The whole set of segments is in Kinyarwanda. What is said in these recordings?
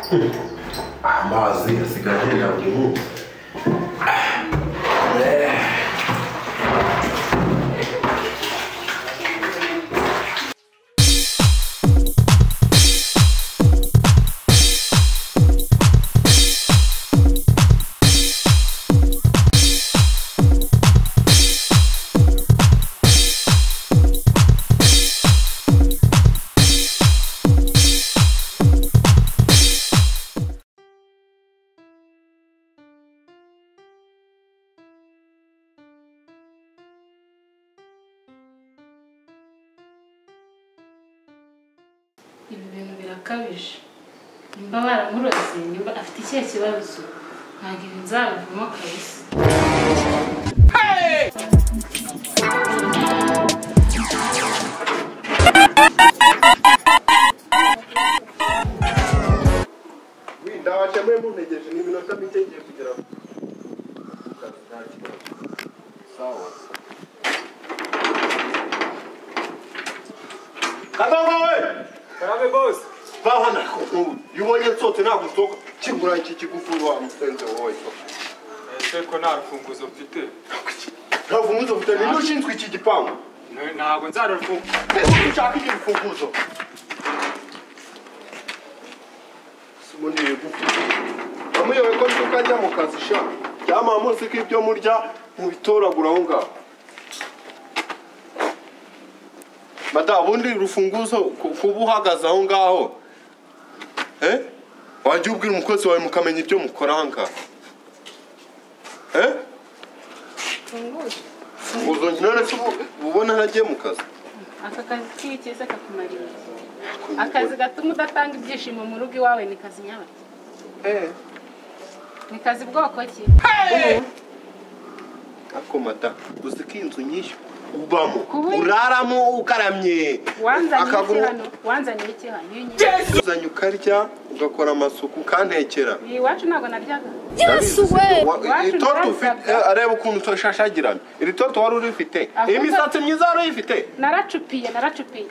Amazi asigaye agenda buri munsi. Ibi bintu birakabije. Nimba baramuroze, nimba afite ikihe kibazo, ntabwo ibi nzabivamo kabisa. Ndabakemuye muntegereje ni iminota mike ngiye kugera ku kazi nta kibazo. Sawa. Kadongo we! Karabe boss. Bahana iyo ubonye nsohotse ntabwo usohoka kingura iki kigufuri wa musenze wowe. Ese ko nta rufunguzo mfite? Nta rufunguzo mfite, ninde ushinzwe iki gipangu? Ntabwo nzarufunguzo. Ese ushaka iki rufunguzo? Ubundi bigufi. Amuyobe ko nduka njya mu kazi sha. Cyama munsi ko ibyo murya mubitoragura aho ngaho. Mada ubundi rufunguzo kuba uhagaze aho ngaho. Wajya ubwira umukozi wawe mukamenya ibyo mukora aha ngaha. Funguzo none se ubona ntagiye mu kazi? Aka kazi k'iki se kakumariye? Akazi gatuma udatanga ibyishimo mu rugo iwawe ni kazi nyabaki. Ni kazi bwoko ki? Ako mata, uzi ko inzu nyinshi ubamo uraramo ukaramye. Wanzanye iki hano? Uzanye ukarya ugakora amasuku ukantekera. Iwacu ntabwo naryaga. Yesu we! Itoto ufite areba ukuntu toshashagirana. Iri toto wari urifite. Imisatsi myiza wari uyifite. Naracupiye.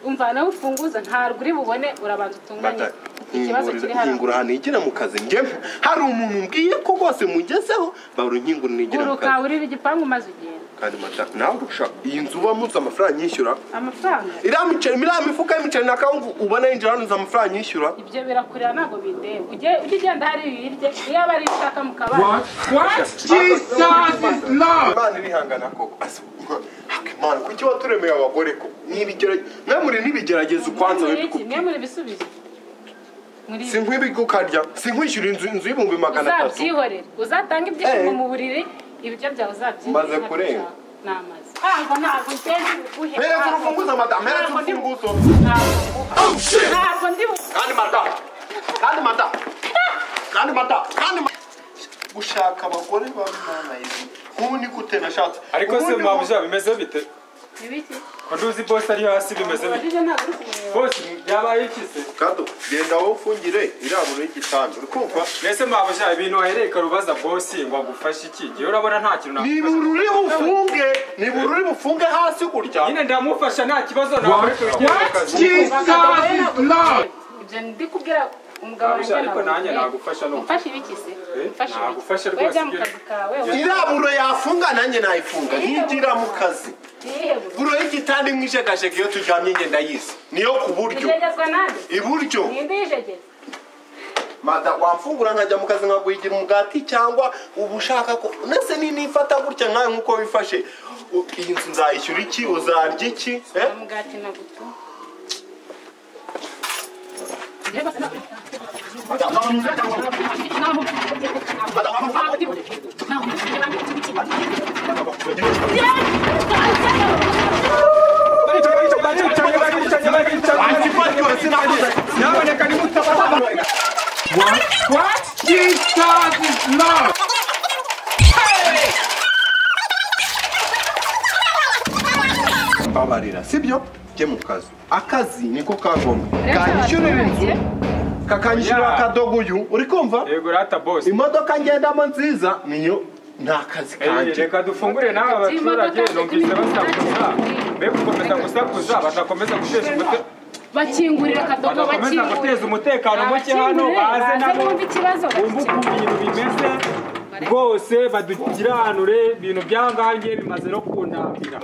Umva nawe ufunguza ntarwo uri bubone urabanza utunganye. Ikibazo kiri hano. Nkingura hano igira mu kazi nge. Hari umuntu mbwiye ko rwose mugezeho babura inkingura nigira mu kazi. Uruka urira igipangu maze ugenda. Kandi mata nawe urusha iyi nzu uba muzi amafaranga nyishyura. Amafaranga? Iriya miceri, iriya mifuka y'imiceri na kawungu ubona yinjira hano uzi amafaranga nyishyura. Ibyo birakurira ntabwo bindeba. Ujye ugenda hari ibirye iyo aba ari ushaka mu kabari. What? Jesus is love. Imana irihangana koko. Imana kuki waturemeye abagore koko? Mwe muri n'ibigeragezo kwanza we. Mwe muri ibisubizo. Sinkwibiga ukarya, sinkwishyura inzu y'300,000. Uzabyihorere, uzatanga ibyishimo mu buriri, ibiryo byawe uzabyihorere. Maze kurenga. Namaze. Ntabwo ngenzi buguhe. Mpereza urufunguzo madam, mpereza urufunguzo. Ntabwo ndi Kandi madam. Kandi madam. Gushaka abagore b'Imana yezu. Nk'ubu ni gute nashatse. Ariko se mabuja bimeze bite? Ibiki? Ko nduzi boss ari hasi bimeze bite? Boss byabaye iki se? Kado, genda wowe ufungire iraburo y'igitanda. Uri kumva? Mbese mabuja ibintu wahereka rubaza boss ngo agufashe iki? Giye urabona nta kintu nakufasha. Ni bururi bufunge hasi kurya. Nyine ndamufasha nta kibazo nawe. Jesus is love. Ibyo ndi kubwira umugabo wanjye ariko nanjye nagufasha no. Mfashe ibiki se? Mfashe. Nagufasha rwose. Iraburo yafunga nanjye nayifunga. Nkinjira mu kazi. Buro y'igitanda imwijegajega iyo turyamye ngenda yise. Niyo ku buryo. Iburyo. Mada wamfungura nkajya mu kazi nkaguhigira umugati cyangwa ubushaka ko nese ni nifata gutya nkawe nkuko wifashe. Iyi nzu nzayishyura iki? Uzarya iki? Umugati nagutu. What? Jesus is love. Mbabarira, sibyo? Jye mu kazi. Akazi niko kagombye. Kanyishyurira inzu. Kakanyishyurira akadogo uyu. Uri kumva? Yego rata boss. Imodoka ngendamo nziza niyo nta kazi kanje. Reka dufungure nawe abaturage numvise basakuza. Be gukomeza gusakuza badakomeza gutesha umutwe. Bakingurira Kadogo bakingurira guteza umutekano muke hano baze nabo bumva ukuntu ibintu bimeze rwose badukiranure ibintu byangange bimaze no kundambira.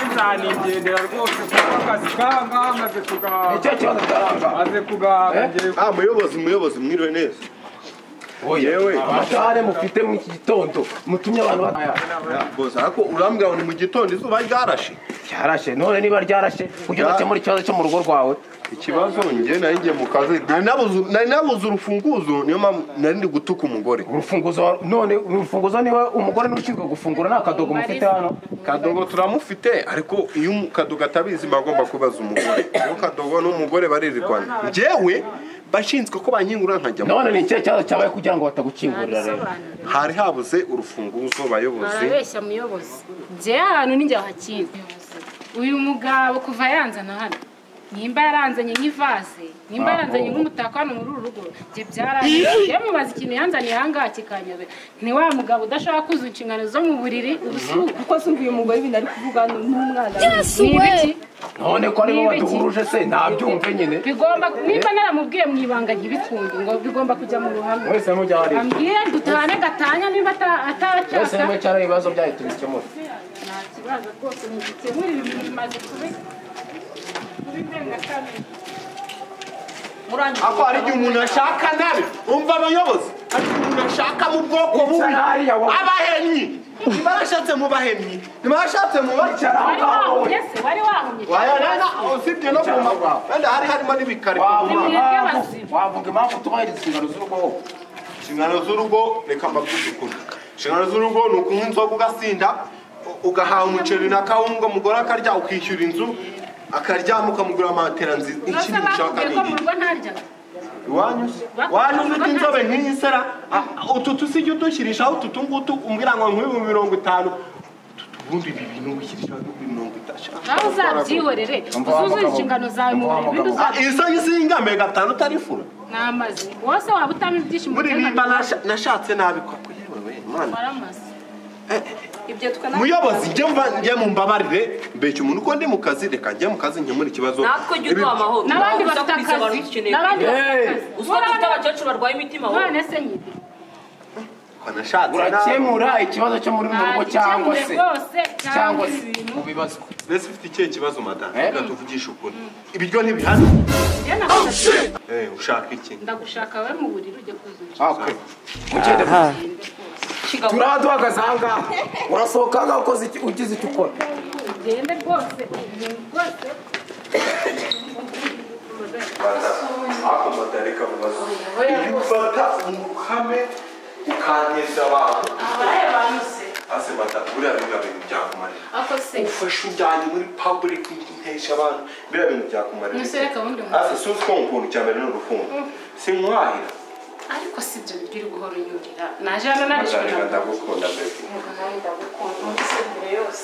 Nzanigendera rwose kuko akazi kangaha maze kugahaga. Icyo kibazo cyaranga. Maze kugahaga. Muyobozi muyobozi mwiriwe neza. Yewe amatare mufite mu iki gitondo mutumye abantu bataya. Boss ariko urambwira ngo ni mu gitondo izuba ryarashe. Ryarashe none niba ryarashe ujye udakemura ikibazo cyo mu rugo rwawe. Ikibazo nge nari ngiye mu kazi nari nabuze urufunguzo niyo mpamvu nari ndi gutuka umugore. Urufunguzo none urufunguzo niwe umugore n'ushinzwe gufungura nta Kadogo mufite hano. Kadogo turamufite ariko iyo Kadogo atabizi bagomba kubaza umugore. Kuko Kadogo n'umugore baririrwana. Njyewe bashinzwe ko bankingura nkajya. None ni ikihe kibazo cyabaye kugira ngo batagukingurira rero? Hari habuze urufunguzo bayobozi. Barabeshya muyobozi. Njye ahantu ninjye hakinze. Uyu mugabo kuva yanzana hano nimba yaranzanye nk'ivaze nimba yaranzanye nk'umutako hano muri uru rugo njye byarangiye. Yamubaza ikintu yanzaniye ahangaha kikanyobera. Ni wa mugabo udashaka kuzuza inshingano zo mu buriri ubusuku. Kuko sumva uyu mugore ibintu ari kuvuga n'umwana. None ko aribo baduhuruje se ntabyumve nyine. Bigomba nimba naramubwiye mu ibanga ntibikunde ngo bigomba kujya mu ruhame. Wese mujya hari. Ambwiye dutane gatanya nimba atashaka. Wese mwicara ibibazo byayo tubikemura. Nta kibazo rwose mugikemura ibintu bimaze kubi. Ako hari igihe umuntu ashaka nabi umva abayobozi hari umuntu ashaka mu bwoko bubi abahennyi ntibashatse mu bahennyi ntibashatse mu bacara wari wahumye usibye no mu magwa wenda hari harimo n'ibikarito. Wavuga impamvu tubahiriza inshingano z'urugo. Inshingano z'urugo reka mbabwize ukuri. Inshingano z'urugo ni ukunywa inzoga ugasinda ugahaha umuceri na kawunga umugore akarya ukishyura inzu akaryama ukamugura amatera nziza. Ikindi ushaka ni iki? Iwanyu wanyu ufite inzobe nk'iyi sera utu tusijya udushyirishaho utu tungutu umbwira ngo nk'ibihumbi 50 ubundi ibi bintu ushyirishaho 50. Nawe uzabyihorere uzuze inshingano zawe mu buriri. Izo zingame 5 utarifura n'amazi wose waba utama ibyishimo. Muri nimba nashatse nabi koko yewe we Mana. Muyobozi njye mumbabarire mbeke umuntu uko ndi mu kazi reka njye mu kazi nkemura ikibazo. Natwe jya uduha amahoro n'abandi bafite akazi n'abandi bafite akazi uziko dufite abakecuru barwaye imitima wowe. None se nyine urakemura ikibazo cyo muri rugo cyangwa se cyangwa se mu bibazo. Mbese ufite ikihe kibazo madame? Reka tuvugishe ukuri. Ibiryo ntibihana. Ushaka iki? Ndagushaka we mu buriri ujye kuzuza. Okay. Mugende. Turaba duhagaze ahangaha urasohoka ahangaha ukoze ugize icyo ukora. Ugende rwose rwose. Ako reka mubaze. Iyo ufata umuhame ukanteza abantu. Abaye bantu se. Ase mata buriya biriya bintu byakumarira. Ako se. Ufashe unjyanye muri public ntesha abantu biriya bintu byakumarira. Nusere kabundi mu. Ase suzi ko ukuntu cya mbere ni urukundo. Sinkwahira. Ariko si ibyo biryo uri guhora unyurira. Naje hano narishwe na ndagukunda baby. Ndagukunda. Mbere yose.